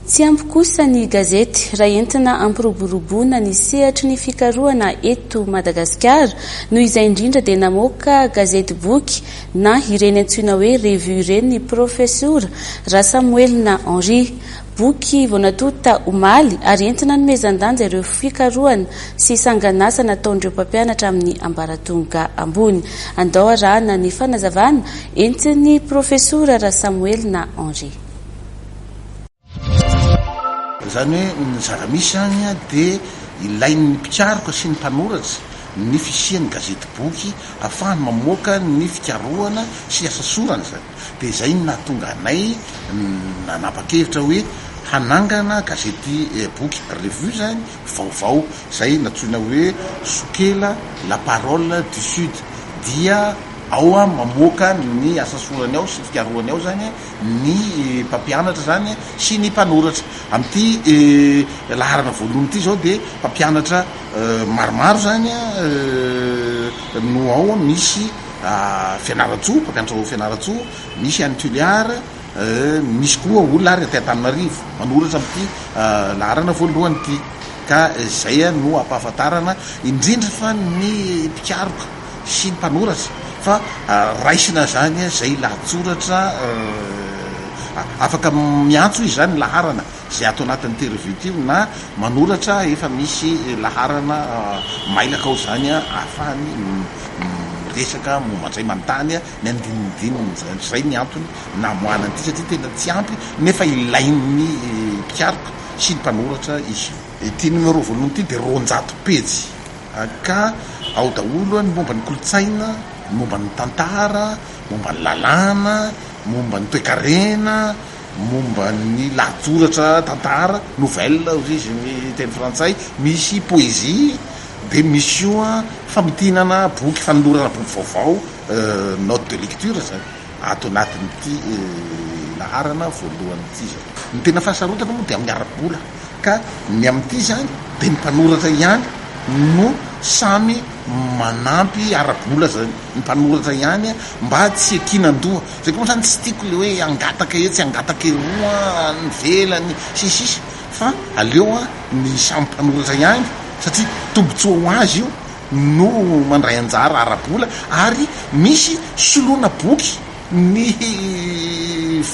Tsy ampy kosa ny gazety raha entina hampiroboroboana ny sehatry ny fikarohana eto Madagasikara. Noho izay indrindra dia namoaka gazety boky na ireny antsoina hoe revue ireny ny Profesora Rasamoelina Henri. Boky vao natonta omaly ary entina hanomezan-danja ireo fikarohana sy sangan'asa nataon'ireo mpampianatra amin'ny ambaratonga ambony. Andao arahana ny fanazavana entin'ny Profesora Rasamoelina Henri. Izany hoe ny zava-misy izany dia ilain'ny mpikaroka sy ny mpanoratra ny fisian'ny gazetiboky ahafahany mamoaka ny fikarohana sy asa sorany izany. Dia izay no nahatonga anay nanapa-kevitra hoe hanangana gazety boky, revue izany, vaovao izay nantsoina hoe Sokela la parole du sud. Dia ao mamoaka ny asa sorany ao sy fikarohany ao izany ny mpampianatra izany sy ny mpanoratra. Amin'ity laharana voalohany ity izao dia mpampianatra maromaro izany no ao, misy Fianarantsoa, mpampianatra ao Fianarantsoa, misy any Tuléar, misy koa olona ary aty Antananarivo manoratra amin'ity laharana voalohany ity. Ka izay no ampahafantarana indrindra fa ny mpikaroka. sy ny mpanoratra fa raisina zany zay lahatsoratra afaka miantso izy zany laharana zay ato anatin'ity revue ity na manoratra efa misy laharana mailaka ao zany ahafahany miresaka momba an'izay manontany ny andinindininy zany zay ny antony namoahana an'ity satria tena tsy ampy nefa ilain'ny mpikaroka sy ny mpanoratra izy io. Ity numéro voalohany ity dia 200 pejy. Ka ao daholo ny momba ny kolontsaina, ny momba ny tantara, momba ny lalàna, momba ny toekarena, momba ny lahatsoratra tantara, nouvelle hozy izy ny teny frantsay, misy poésie, dia misy koa famintinana boky, fanolorana boky vaovao, note de lecture zany, ato anatin'ity laharana voalohany ity zany. Ny tena fahasarotana moa dia amin'ny ara-bola. Ka ny amin'ity izany dia ny mpanoratra ihany no samy manampy ara-bola zany, ny mpanoratra ihany mba tsy hiankinan-doha. Zay koa moa zany tsy tiako le hoe hangataka etsy hangataka eroa any ivelany sy ny sisa fa aleo ny samy mpanoratra ihany satria tombotsoa ho azy io no mandray anjara ara-bola ary misy soloana boky ny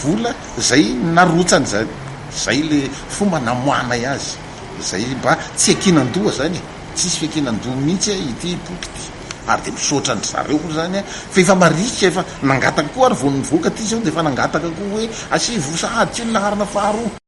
vola zay narotsany zany. Zay le fomba namoahanay azy, zay mba tsy hiankinan-doha zany e, tsisy fiankinan-doha mihitsy ity boky ity, ary de misaotra an-dry zareo koa zany fa efa marika, efa nangataka koa ary vao nivoaka ty zao de efa nangataka koa hoe asivo sahady tsy ny laharana faharoa.